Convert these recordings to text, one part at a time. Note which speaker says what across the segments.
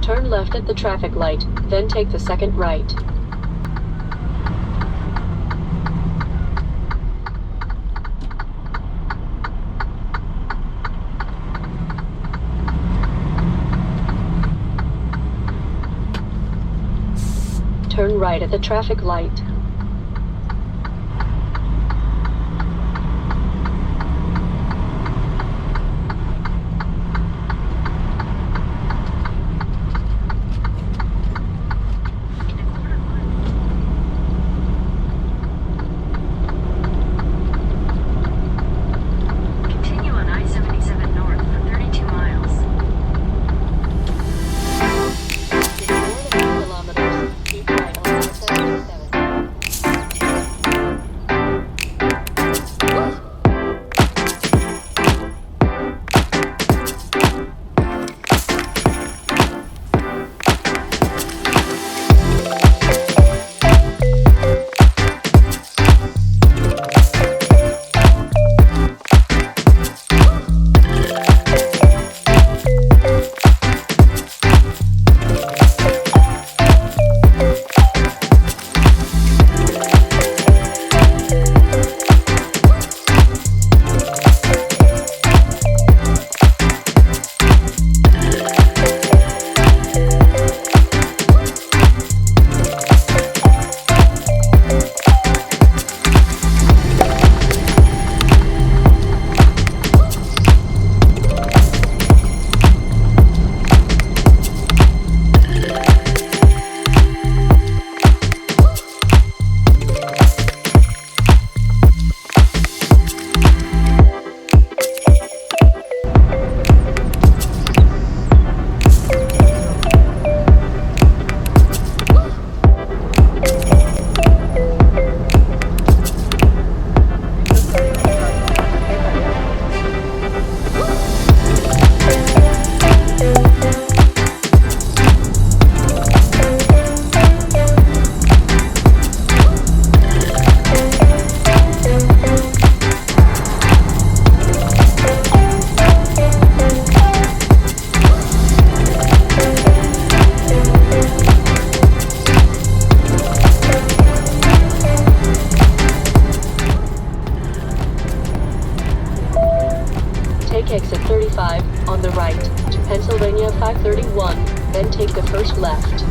Speaker 1: Turn left at the traffic light, then take the second right. Turn right at the traffic light.
Speaker 2: In a quarter mile, continue on I-77 north for 32 miles.
Speaker 1: In 4.5 kilometers, keep right on I-77. Take exit 35 on the right to Pennsylvania 531, then take the first left.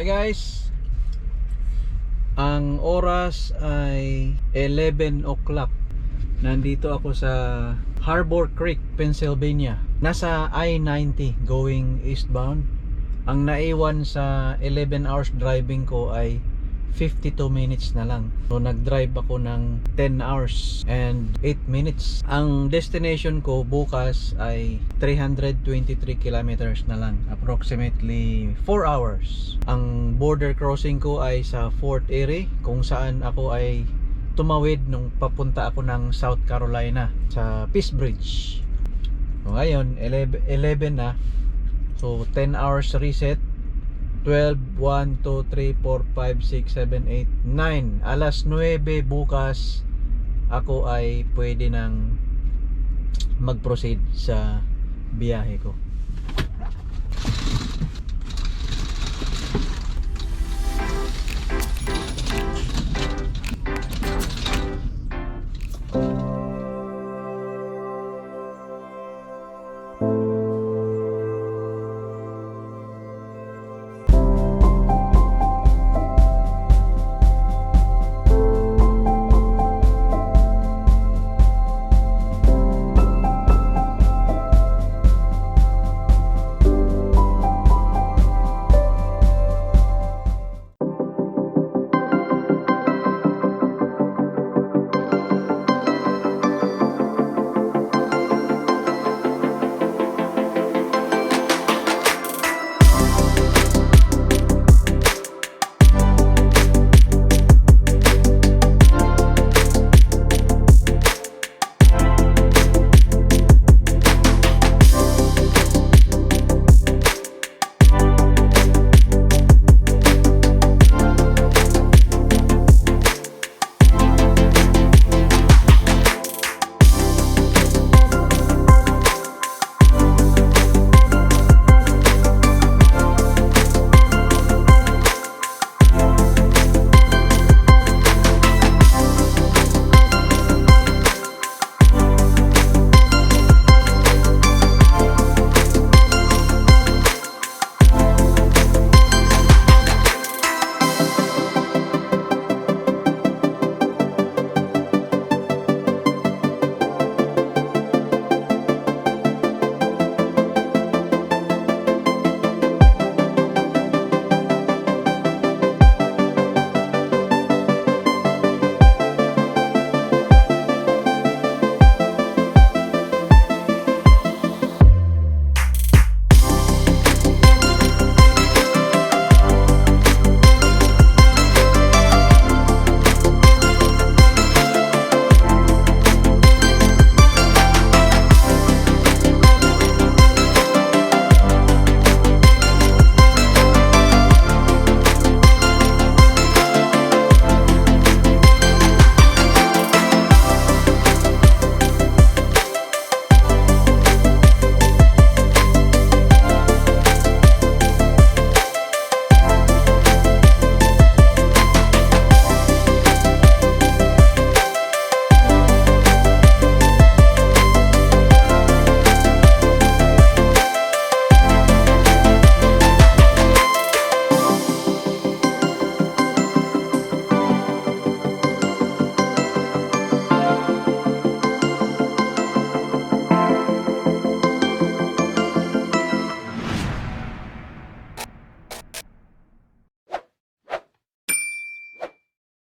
Speaker 3: Hi guys! Ang oras ay 11 o'clock. Nandito ako sa Harbor Creek, Pennsylvania. Nasa I-90 going eastbound. Ang naiwan sa 11 hours driving ko ay 52 minutes na lang. So nag-drive ako ng 10 hours and 8 minutes. Ang destination ko bukas ay 323 kilometers na lang. Approximately 4 hours. Ang border crossing ko ay sa Fort Erie, kung saan ako ay tumawid nung papunta ako ng South Carolina sa Peace Bridge. So ngayon, 11, 11 na. So 10 hours reset. 12, 1, 2, 3, 4, 5, 6, 7, 8, 9. Alas 9 bukas ako ay pwede nang mag-proceed sa biyahe ko.